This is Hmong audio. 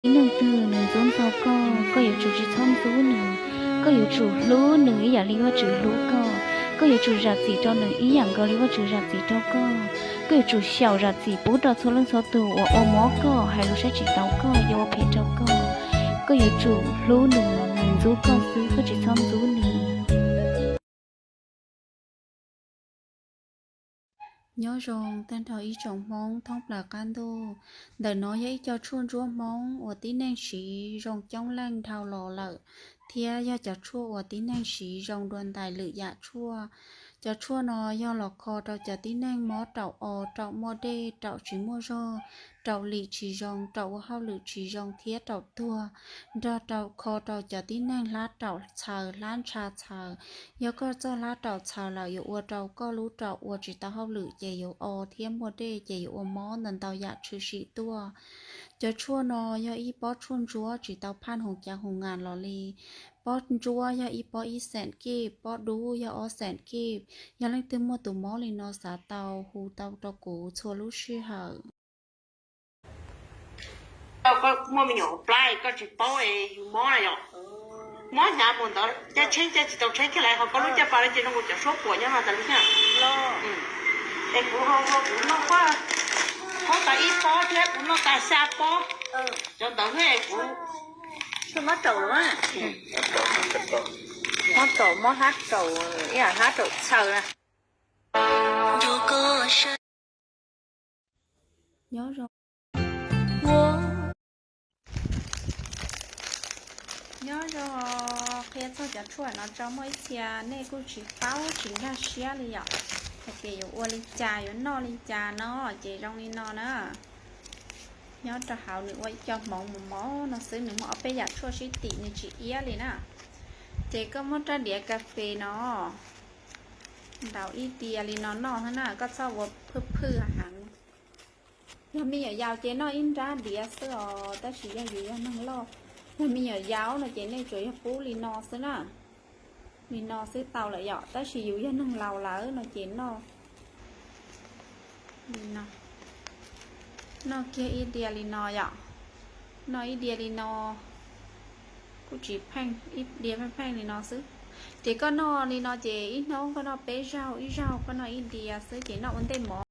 Tib neeg twg nws ntxub ntxaug koj, koj yuav tsum tsis txhob ntxub nws. Koj yuav tsum hlub nws ib yam li Vajtswv hlub koj. Koj yuav tsum zam txim rau nws ib yam nkaus li Vajtswv zam txim rau koj. Koj yuav tsum xyaum zam txim pub rau txhua leej txhua tus uas ua mob koj, hais lus saib tsis taus koj, yuav ua phem rau koj. Koj yuav tsum hlub nws, nws ntxub koj xwb, koj tsis txhob ntxub nws. Nyob zoo tag nrho ib tsoom Hmoob thoob plaws qab ntuj. Ntawm no yog ib co tshuaj ntsuab Hmoob uas tib neeg siv zoo coob leej dhau los lawm, thiab yog cov tshuaj uas tib neeg siv zoo dua ntais lwm yam tshuaj. Cov tshuaj no yog los kho rau cov tib neeg mob raum o, raum muaj dej, raum tsis muaj zog, raum lim tsis zoo, raum ua hauj lwm tsis zoo thiab raum tuag, nrog rau kho rau cov tib neeg hlab raum txhaws, hlab ntsha txhaws. Yog koj txoj hlab raum txhaws lawm yuav ua rau koj lub raum ua tsis tau hauj lwm ces yuav o thiab muaj dej ces yuav ua mob ntau ntau yam tshwm sim tuaj. Cov tshuaj no yog ib pob tshuaj ntsuab tsis tau phaj hoos cav hoos nas los li. Pob ntsuab yog ib pob ib xees kij, pob dub yog ob xees kij. Yog leej twg muaj tus mob li no xav tau hu tau rau kuv txhua lub sij hawm. Koj muaj me nyuam plab koj tsis paub es yus mob na yom. Mob hnyav mus ntawd caij tsheb caij tsis tau tsheb kiag lawm, ho koj lub caj pas no ces zoo nkaus cov suab puam nyob no tas li thiab. Es kuv ho kuv noj, thaub tas ib pob thiab kuv noj tas xya pob. Cov ntawd thiab es kuv mob raum, mob raum, mob hlab raum, ib yam hlab raum txhaws na. Nyob zoo, nyob zoo, qhia txog cov tshuaj no tso, muaj ib txhia nej kuj tsis paub tsis nkag siab li yom, hais tias yuav ua li cas yuav noj li cas no, ces zoo li no na. Nyob rau hauv nws ua ib co hmoov mos mos no xwb, nws muaj ob peb yam tshuaj sib tim nws tsis iab li na. Ces koj muab rab diav kas fes no ntaus ib diav li no noj xwb na, koj txhob ua phwj phwj heev. Yog me nyuam yaus ces noj ib nrab diav xwb os, tab sis yog yus yog neeg loj, yog me nyuam yaus no ces nej tsuas yog pub li no xwb na. Li no xwb tau lawm yom, tab sis yus yog neeg laus lawm no ces noj li no, noj kiag ib diav li no yom, noj ib diav li no, kuj tsis pheej, ib diav pheej pheej li no xwb. Ces koj noj li no ces ib hnub koj noj peb zaug, ib zaug koj noj ib diav xwb ces noj ua ntej mov.